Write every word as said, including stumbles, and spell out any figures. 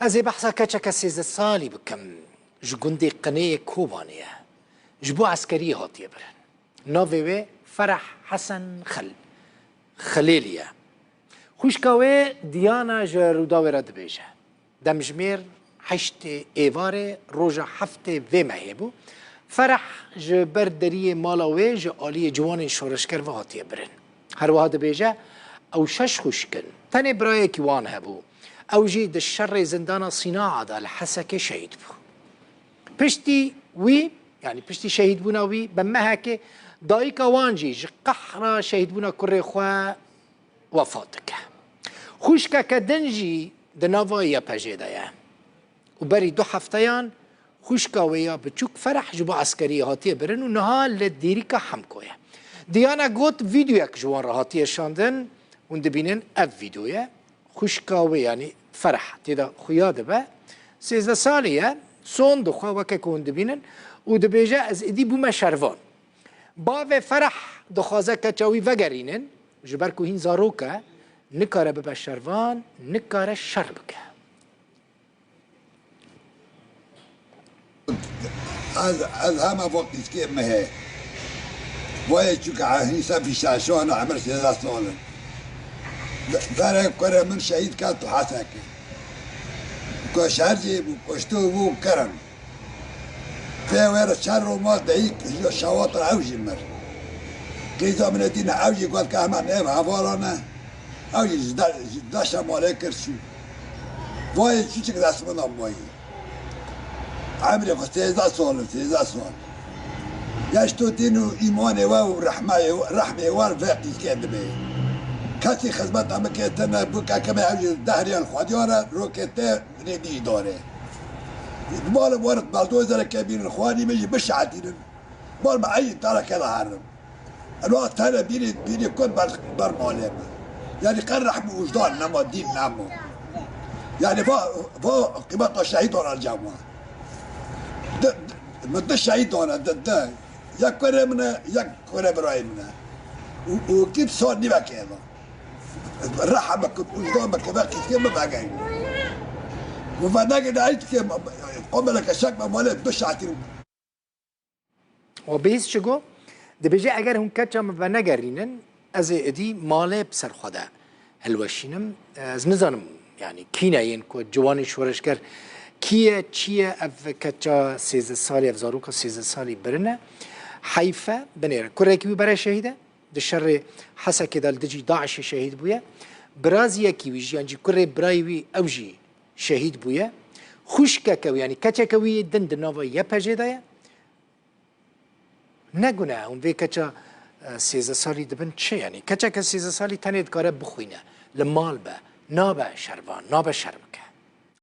Ez ê behsa keçeke sêzdeh salî bikim. Ji gundê Qinê yê Kobanê ye. Ji bo eskeriyê hatiye birin. Navê wê Ferah Hesen Xel-, Xelêlî ye. Xwişka wê Diyana ji Rûdawê re dibêje. Demjimêr heştê Êvarê roja heftê vê mehê bû. Ferah ji ber deriyê mala wê ji aliyê ciwanên şoreşger ve hatiye birin. Her wiha dibêje, ew şeş xwişk in. Tenê birayekî wan hebû. Ew jî di şerê zindana Sînaa de li Hesekê şehîd bû. Piştî wî, yanî piştî şehîdbûna wî, bi mehekê dayika wan jî ji qehra şehîdbûna kurê xwe wefat dike. Xwişkeke din jî di nava Y P J'ê de ye û berî du hefteyan xwişka wê ya biçûk Ferah ji bo eskeriyê hatiye birin û niha li dîrîka Hemko ye. Diyana got, vîdeoyek ji wan re hatiye şandin, hûn dibînin ev vîdeoye. Xwişka wê, yanî Ferah, tê de xuya dibe. Sêzdeh salî ye, son dixwe weke ku hûn dibînin û dibêje, ez êdî bûme şervan. Bavê Ferah dixwaze keça wî vegerînin, ji ber ku hîn zarok e, nikare bibe şervan, nikare şer bike. Ez, ez hema vaqtî dikê me he. Vayê çûka hîsa bîşa şana emir sêzdeh sal in. Berê kurê min şehîd ket tu Hesekê. Ku şer jê bû, kuşto bû, kirin. Pê wê re çar roma deyîk ji şewat re ew jî mir. Qîza min dîne ew jî got ke hema nêv hevala ne. Ew jî ji de-, ji deşa malê kir çû. Vayê çûçik dest min de mayî. Emrê xwe sêzdeh sal in, sêzdeh sal. Ya ji to dîn û îmanê we û rehmeyê we, rehmê we vê qîzkê dibe. Kesî xizmeta min kê tine bû, keke me ew jî deh riyal xwediya re, rokê te rê dî dare. Bi mala we re beldozereke bînin, xwanî min jî bişehdînin. Mal me eyî tareke de herin. Eno tene bîrî, bîrî kut ber, ber malê me. Yanî qe rehm û wijdan nema, dîn nema. Yanî va, va qîmeta şehîdan ercam wa. Di, di, min di şehîdan e, di, di. Yek kurê min e, yek kurê birayê min e. Û, û kî sor nîveke êva. Reha me kut, wijdan me kut, ve qîskê min vegerîne. Û ve negirîne, eyî dikê, qomeleke şek me malê du şahtî. Û bihîst çi got? Dibêje, eger hûn keça min venegerînin, ez ê êdî malê bi ser xwe de hilweşînim. Ez nizanim, yanî kî ne yên ku ciwanê şoreşger kî ye, çi ye, ev keça sêzdeh salî, ev zaroka sêzdeh salî birine. Heyf e, binêre. Kurekî wî bere şehîd e. Di şerê Hesekê de li dijî DAIŞê şehîd bûye. Biraziyekî wî jî, yan jî kurê birayê wî, ew jî şehîd bûye. Xwişkeke wî, yanî keçeke wî yê din di nava Y P J'ê de ye. Ne gune, hûn vê keça, e, sêzdeh salî dibin çi? Yanî keçeke sêzdeh salî tenê dikare bixwîne, li mal be, nabe şervan, nabe şer bike.